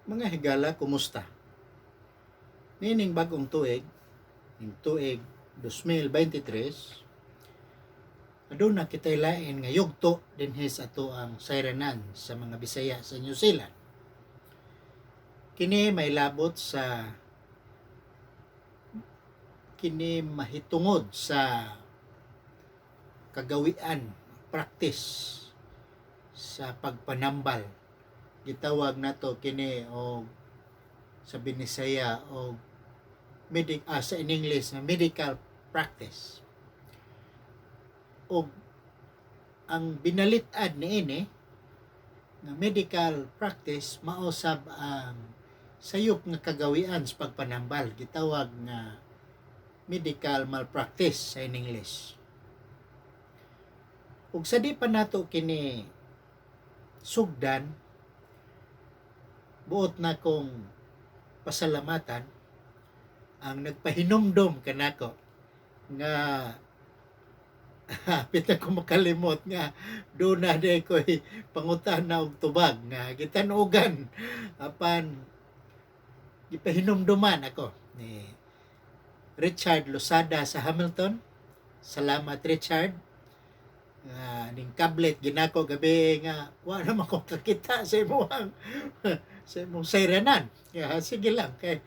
Mga higala, kumusta? Niining bagong tuig, ning tuig 2023, aduna kitay lain nga yugto dinhi sa atoang sayranan sa mga Bisaya sa New Zealand. Kini may labot sa kini mahitungod sa kagawian, practice sa pagpanambal. Gitawag nato kini og sa Binisaya og medic ah, sa in English na medical practice. Og ang binalit-ad niini nga medical practice mao sab ang sayop nga kagawian sa pagpanambal, gitawag nga medical malpractice sa in English. Ug sa di pa nato kini sugdan, buot na kong pasalamatan ang nagpahinumdom kanako nga hapit na ko makalimot nga duna diay ko'y pangutana og tubag nga gitanugan, apan gipahinumduman ako ni Richard Losada sa Hamilton. Salamat, Richard, nga ning kablet ginako gabi nga wa naman ko kakita sa imong sayranan. Ya, sige lang kay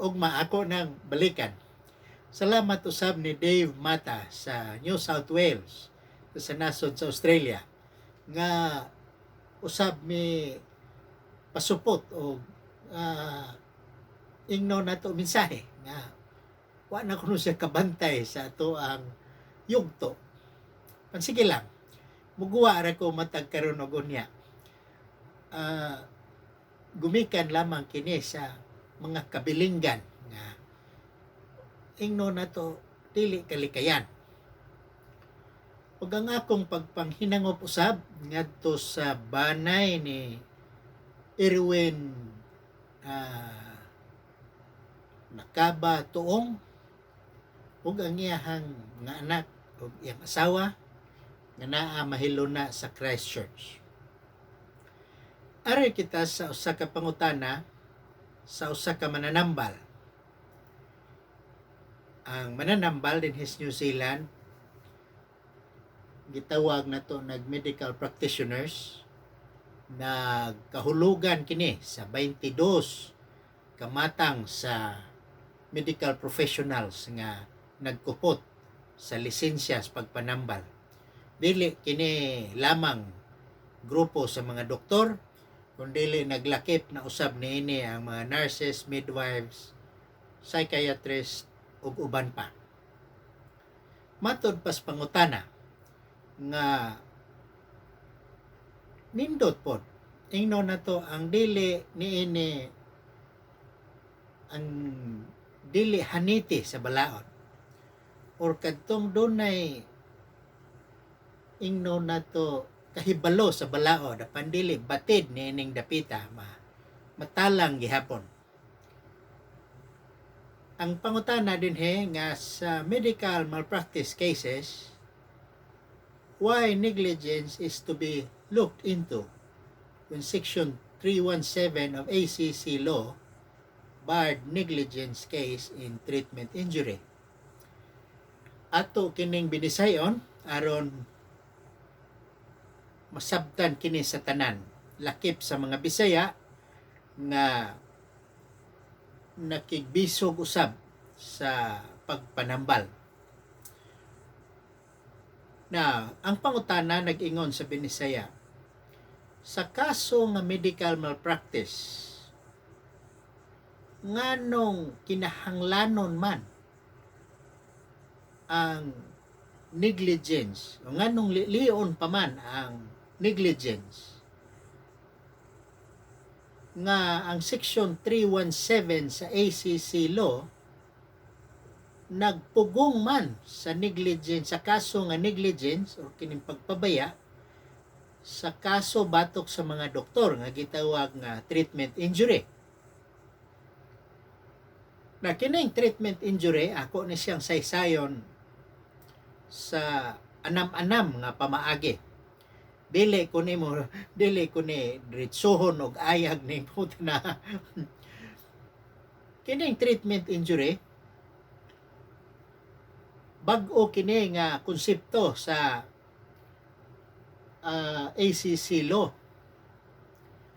ugma ako nang balikan. Salamat usab ni Dave Mata sa New South Wales, sa nasod sa Australia, nga usab mi pasupot og ingno nato mensahe nga wa na kuno siya kabantay sa atoang yugto. Pan sige lang, muguwa ra ko matag karon og unya. Gumikan lamang kini sa mga kabilinggan nga ingno nato dili kalikayan. Ug ang akong pagpanghinangop usab ngadto sa banay ni Erwin Nakaba Tuong ug ang iyahang nga anak ug iyang asawa nga naa mahiluna sa Christchurch. Ari kita sa usa ka pangutana sa usa ka mananambal. Ang mananambal dinhi sa New Zealand, gitawag nato nag medical practitioners. Nagkahulugan kini sa 22 kamatang sa medical professionals nga nagkupot sa lisensya sa pagpanambal. Dili kini lamang grupo sa mga doktor, kundi naglakip na usab niini ang mga nurses, midwives, psychiatrists ug uban pa. Matod pas pangutana nga nindot pod, ingno nato ang dili niini ang dili haniti sa balaod or kadtong dunay ingno nato kahibalo sa balaod apan dili batid niining dapita, ma matalang gihapon. Ang pangutana dinhi nga sa medical malpractice cases, why negligence is to be looked into when Section 317 of ACC law barred negligence case in treatment injury? Ato kining binisayon aron masabtan kini sa tanan, lakip sa mga Bisaya nga nakigbisog usab sa pagpanambal. Na ang pangutana nag-ingon sa Binisaya, sa kaso nga medical malpractice, nganong kinahanglanon man ang negligence o nganong lilion pa man ang negligence nga ang Section 317 sa ACC law nagpugong man sa negligence, sa kaso nga negligence o kining pagpabaya sa kaso batok sa mga doktor nga gitawag nga treatment injury? Na kining treatment injury, ako ni siyang saysayon sa anam-anam nga pamaagi. Dili ko nimo, dili ko ni diretsohon og ayag ni puta na. Kining treatment injury, bag-o kini nga konsepto sa ACC law.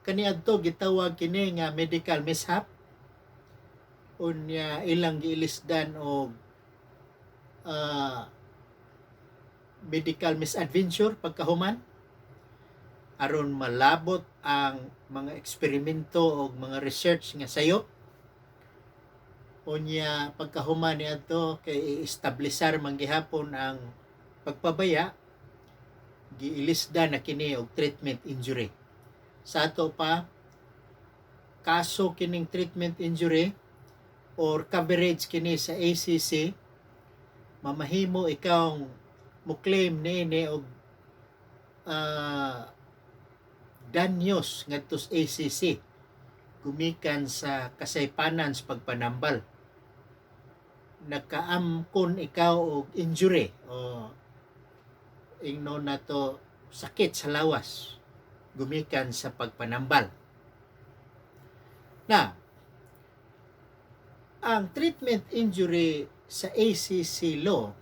Kaniadto gitawag kini nga medical mishap, unya ilang giilisdan og medical misadventure pagkahuman aron malabot ang mga eksperimento o mga research nga sayop. Unya pagkahuman niadto, kay i-establisar man gihapon ang pagpabaya, giilisda na kini og treatment injury. Sa ato pa, kaso kining treatment injury or coverage kini sa ACC, mamahimo ikaw mo claim niini og danyos ngadto sa ACC gumikan sa kasaypanan sa pagpanambal. Nakaamkon ikaw og injury o ingnon nato sakit sa lawas gumikan sa pagpanambal. Na ang treatment injury sa ACC law,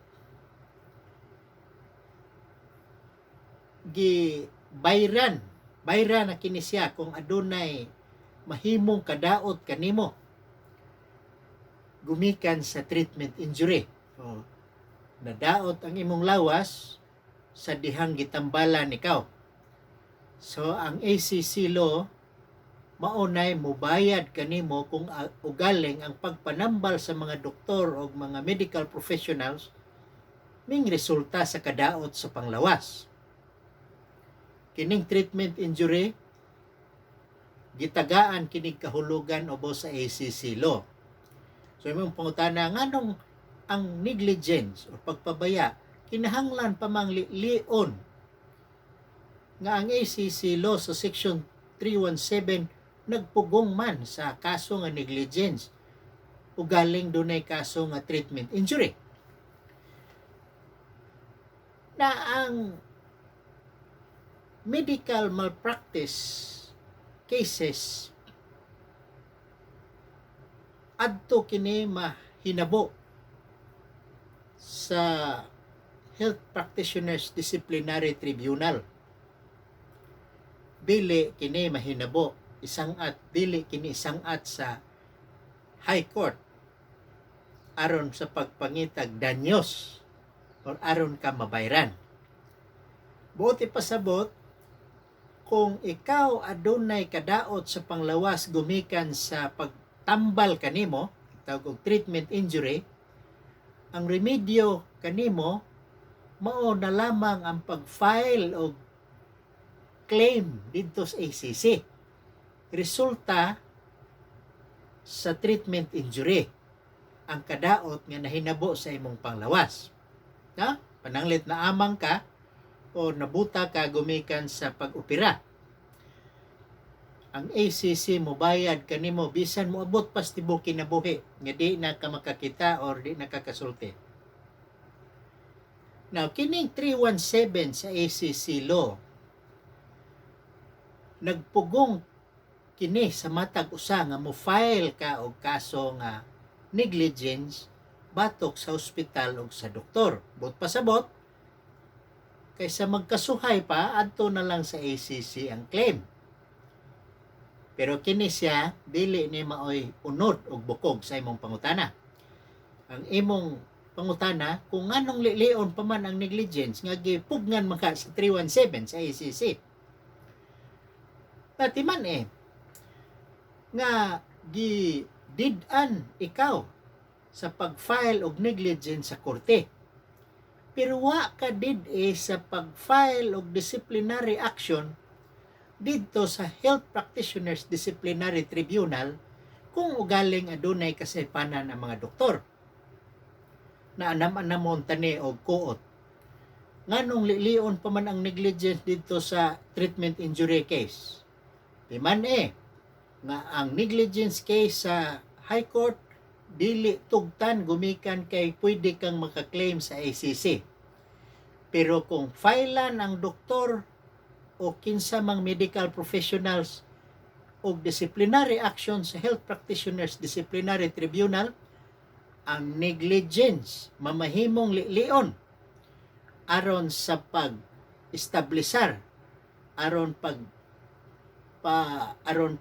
gi bayran bayra na kini siya kung adunay mahimong kadaot kanimo gumikan sa treatment injury. O, nadaot ang imong lawas sa dihang gitambalan ikaw. So ang ACC law maunay mubayad kanimo kung ugaling ang pagpanambal sa mga doktor o mga medical professionals ming resulta sa kadaot sa panglawas. Kining treatment injury, gitagaan kinig kahulugan ubos sa ACC law. So imong pangutana, nganong ang negligence o pagpabaya kinahanglan pa mang lion nga ang ACC law sa section 317 nagpugong man sa kaso nga negligence ugaling dunay kaso nga treatment injury? Na ang medical malpractice cases, adto kini mahinabo sa Health Practitioners Disciplinary Tribunal. Dili kini mahinabo isang at dili kini isang at sa High Court aron sa pagpangitag danyos or aron ka mabayran. Buot ipasabot, kung ikaw adunay kadaot sa panglawas gumikan sa pagtambal kanimo, tawag og treatment injury, ang remedyo kanimo mao na lamang ang pag-file og claim didto sa ACC resulta sa treatment injury, ang kadaot nga nahinabo sa imong panglawas. Na pananglit na amang ka o nabuta ka gumikan sa pag-opera, ang ACC mobayad kanimo bisan moabot pas tibuok kinabuhi nga di na ka makakita or di na ka kasulti. Now, kining 317 sa ACC law, nagpugong kini sa matag usa nga mo file ka og kaso nga negligence batok sa ospital og sa doktor. Buot pasabot, kaysa magkasuhay pa, adto na lang sa ACC ang claim. Pero kini siya dili ni maoy unod og bukog sa imong pangutana. Ang imong pangutana kung nganong lilion pa man ang negligence nga gipugnan man ka sa 317 sa ACC. Natiman eh nga gi did-an ikaw sa pag-file og negligence sa korte. Pero wa ka did eh sa pag-file og disciplinary action didto sa Health Practitioners Disciplinary Tribunal kung ugaling adunay kasaypanan ang mga doktor. Na anam-anamon tani og kuot. Nganong lilion pa man ang negligence didto sa treatment injury case? Di man eh nga ang negligence case sa High Court dili tugtan gumikan kay pwede kang makaklaim sa ACC. Pero kung filean ang doktor o kinsa mang medical professionals og disciplinary action sa Health Practitioners Disciplinary Tribunal, ang negligence mamahimong lilion aron sa pag establisar, aron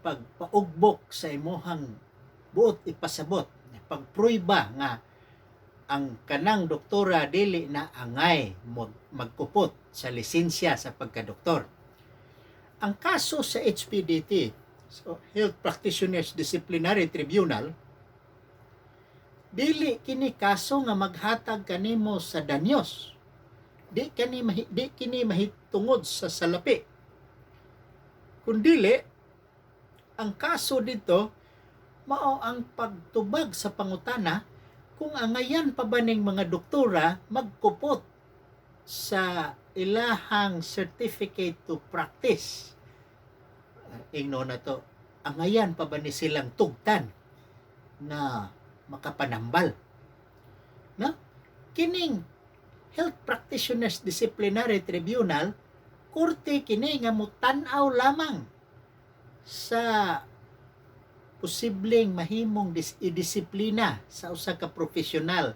pagpaugbok sa imuhang buot ipasabot, pagpruiba nga ang kanang doktora dili na angay magkupot sa lisensya sa pagkadoktor. Ang kaso sa HPDT, so Health Practitioners Disciplinary Tribunal, dili kini kaso nga maghatag kanimo sa danyos. Di kini mahitungod sa salapi. Kundili ang kaso dito mao ang pagtubag sa pangutana kung angayan pa ba ning mga doktora magkupot sa ilahang certificate to practice. Ingno na to, angayan pa ba ni silang tugtan na makapanambal? No? Kining Health Practitioners Disciplinary Tribunal, korte kini nga mutan-aw lamang sa posibleng mahimong idisiplina sa usa ka profesional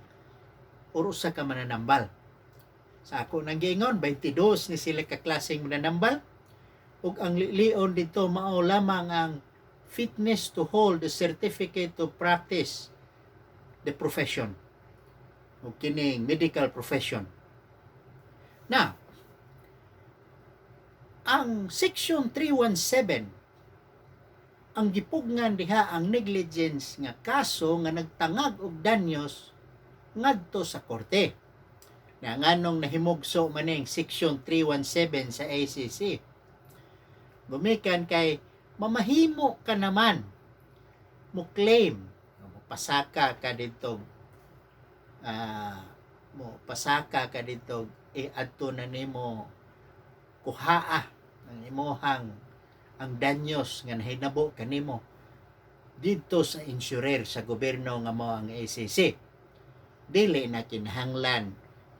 or usa ka mananambal. Sa ako nang giingon, 22 ni sila ka klaseng mananambal ug ang lilion dito mao lamang ang fitness to hold the certificate to practice the profession o kining medical profession. Now, ang Section 317, ang gipugngan diha ang negligence nga kaso nga nagtangag og danyos ngadto sa korte. Na nganong nahimugso maning Section 317 sa ACC? Gumikan kay mamahimo ka naman mo claim, mo pasaka ka dito, mo pasaka ka dito, e adto na nimo kuhaa ang imuhang ang danyos nga nahinabo kanimo didto sa insurer sa gobyerno nga mo ang ACC. Dili na kinahanglan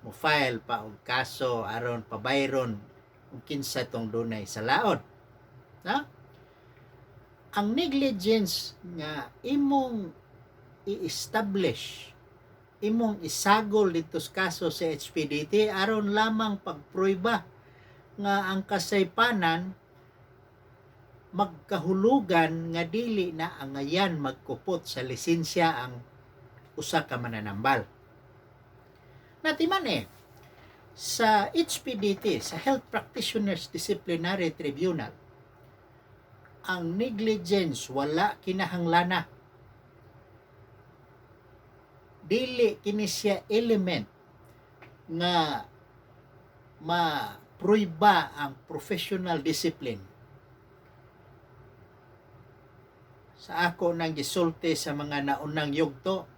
mo file pa og kaso aron pabayron og kinsa tong dunay sa laod. Na? Ang negligence nga imong i-establish, imong isagol dito sa kaso sa HPDT aron lamang pagpruiba nga ang kasaypanan magkahulugan nga dili na angayan magkupot sa lisensya ang usa ka mananambal. Natiman eh, sa HPDT, sa Health Practitioners Disciplinary Tribunal, ang negligence wala kinahanglana. Dili kini siya element nga ma-pruiba ang professional discipline. Sa ako nang gisulti sa mga naunang yugto,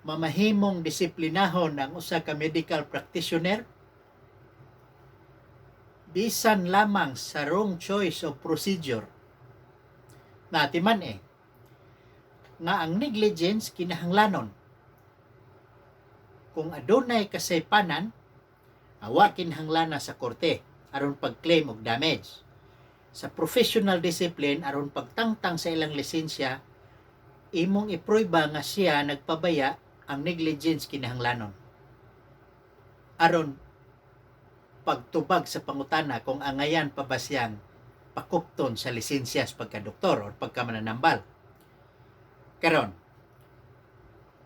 mamahimong disiplinahon ang usa ka medical practitioner bisan lamang sa wrong choice of procedure. Natiman eh, nga ang negligence kinahanglanon. Kung adunay kasaypanan, awa kinahanglana sa korte aron pag-claim og damage. Sa professional discipline, aron pagtangtang sa ilang lisensya, imong iprueba nga siya nagpabaya, ang negligence kinahanglanon. Aron pagtubag sa pangutana kung angayan pa ba siyang pakupton sa lisensya sa pagkadoktor or pagkamananambal. Karon,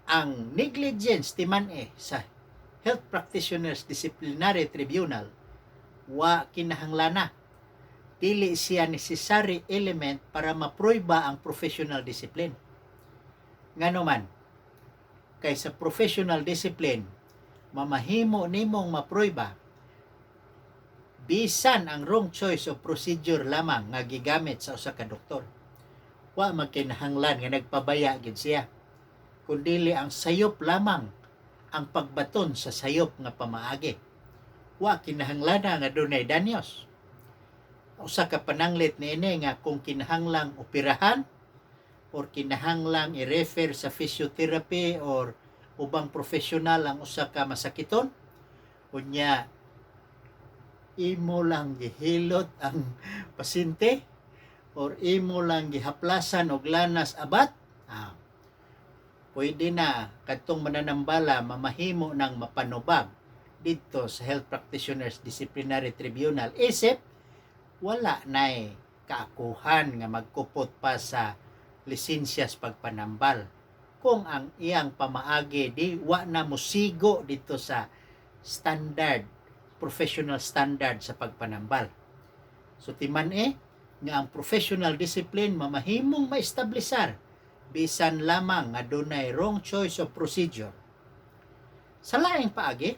ang negligence timan eh sa Health Practitioners Disciplinary Tribunal wa kinahanglana. Dili siya necessary element para maprueba ang professional discipline. Ngano man, kay sa professional discipline, mamahimo nimong maprueba bisan ang wrong choice of procedure lamang nga gigamit sa usa ka doktor. Wa magkinahanglan nga nagpabaya gid siya, kundili ang sayop lamang ang pagbaton sa sayop nga pamaagi. Wa kinahanglan nga dunay danyos. Usa ka pananglit niini nga kung kinahanglang operahan or kinahanglang i-refer sa physiotherapy or ubang profesional ang usa ka masakiton, unya Imo lang gihilot ang pasyente or imo lang gihaplasan og lanas abat, pwede na kadtong mananambala mamahimo ng mapanubag didto sa Health Practitioners Disciplinary Tribunal isip wala nay kaakuhan nga magkupot pa sa lisensyas pagpanambal kung ang iyang pamaagi di wa na musigo dito sa standard, professional standard sa pagpanambal. So timan eh nga ang professional discipline mamahimong maestablisar bisan lamang nga dunay wrong choice of procedure. Sa laing paagi,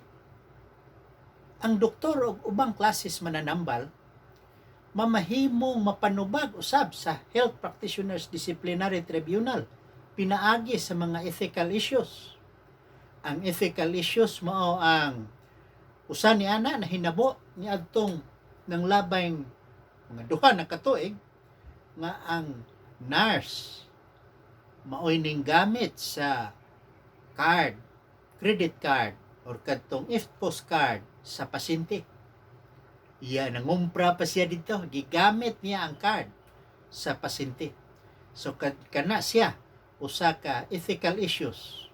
ang doktor og ubang klases mananambal mamahimong mapanubag usab sa Health Practitioners Disciplinary Tribunal pinaagi sa mga ethical issues. Ang ethical issues mao ang usa ni ana na hinabo niadtong nang labay mga 2 na katuig nga ang nurse maoy ning gamit sa card, credit card or kadtong EFTPOS card sa pasyente. Iya, nangumpra pa siya dito, gigamit niya ang card sa pasyente. So kana siya usa ka ethical issues.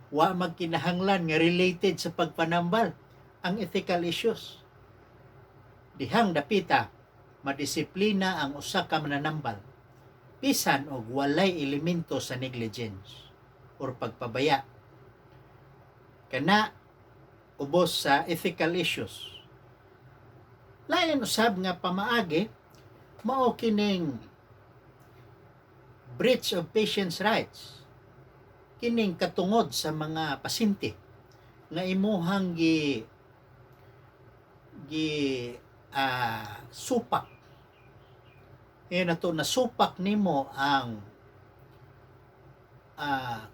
Wa magkinahanglan nga related sa pagpanambal ang ethical issues. Dihang dapita madisiplina ang usa ka mananambal bisan og walay elemento sa negligence or pagpabaya. Kana ubos sa ethical issues. Lain usab nga pamaagi mao kining breach of patient's rights, kining katungod sa mga pasyente nga imuhang gi gi supak. Ngayon na to, nasupak nimo ang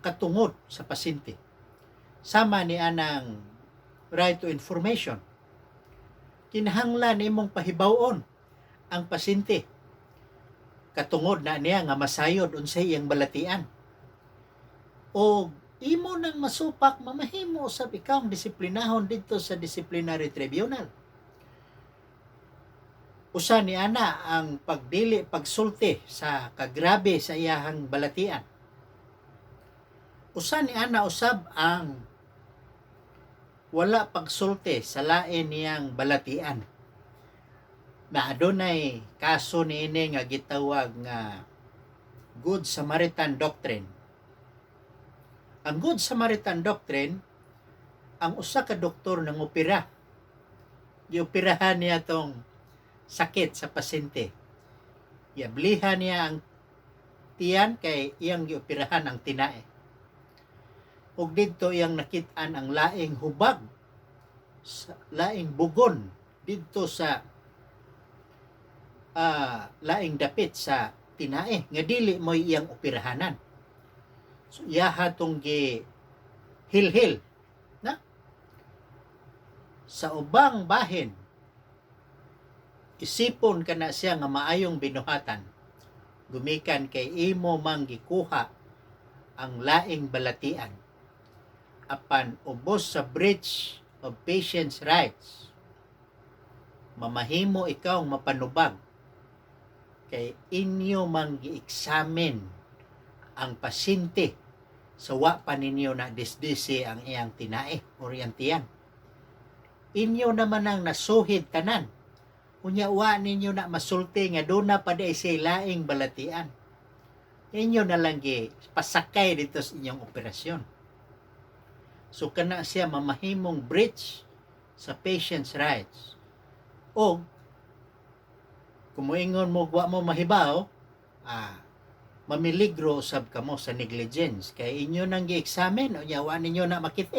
katungod sa pasyente. Sama ni anang right to information. Kinahanglan imong pahibaw-on ang pasyente. Katungod na niya nga masayod unsay iyang balatian. O imo nang masupak, mamahimo usab ikaw ang disiplinahon didto sa disciplinary tribunal. Usa ni ana ang pagdili pagsulti sa kagrabe sa iyahang balatian. Usa ni ana usab ang wala pagsulti sa lain niyang balatian. Na adunay kaso niini nga gitawag nga Good Samaritan Doctrine. Ang Good Samaritan Doctrine, ang usa ka doktor nangopera. Gioperahan niya tong sakit sa pasyente. Giablihan niya ang tiyan kay iyang gioperahan ang tinae. Ug didto iyang nakit-an ang laing hubag sa laing bugon didto sa laing dapit sa tinae nga dili mo'y iyang operahanan. So iyaha tong gi hilhil na. Sa ubang bahin, isipon kana siya nga maayong binuhatan gumikan kay imo mang gikuha ang laing balatian. Apan ubos sa breach of patient's rights, mamahimo ikaw mapanubag kay inyo mang gi-examine ang pasyente sa wa pa ninyo na disdisi ang iyang tinae or iyang tiyan. Inyo naman ang nasuhid tanan. Unya wa ninyo na masulti nga duna pa diay siya laing balatian. Inyo na lang gi pasakay dito sa inyong operasyon. So kana siya mamahimong breach sa patient's rights. O kung moingon mo wa mo mahibaw, mamiligro usab kamo sa negligence kay inyo nang gi-examine, unya wa ninyo na makit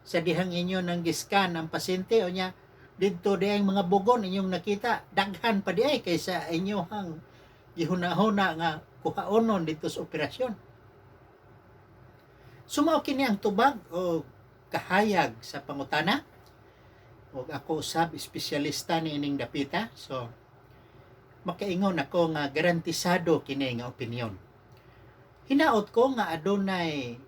sa dihang inyo nang gi-scan ang pasyente, unya didto di ang mga bugon inyong nakita daghan pa diay kaysa inyong gihuna-huna nga kuhaonon dito sa operasyon. So mao kini ang tubag o kahayag sa pangutana, ug ako usab espesyalista ni ining dapita, so makaingon ako nga garantisado kini nga opinyon. Hinaot ko nga adunay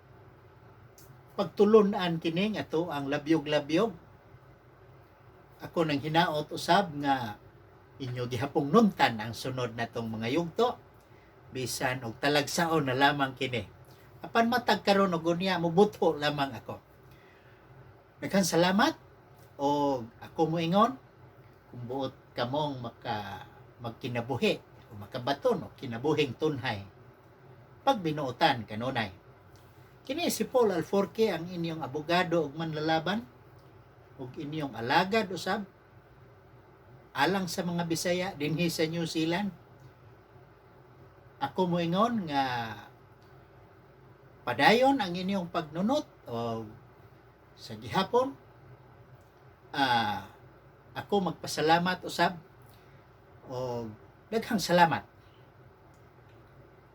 pagtulun-an kini nga ato ang labyog-labyog. Ako nang hinaot usab nga inyo gihapong nuntan ang sunod natong mga yugto, bisan og talagsaon na lamang kini. Apan matag karon og unya, mubuto lamang ako. Daghang salamat og ako moingon, kung buot kamong maka magkinabuhi o makabaton og kinabuhing tunhay, pagbinuotan kanunay. Kini si Paul Alforque, ang inyong abogado ug manlalaban ug inyong alagad usab alang sa mga Bisaya dinhi sa New Zealand. Ako moingon nga padayon ang inyong pagnunot o sa gihapon ako magpasalamat usab og daghang salamat.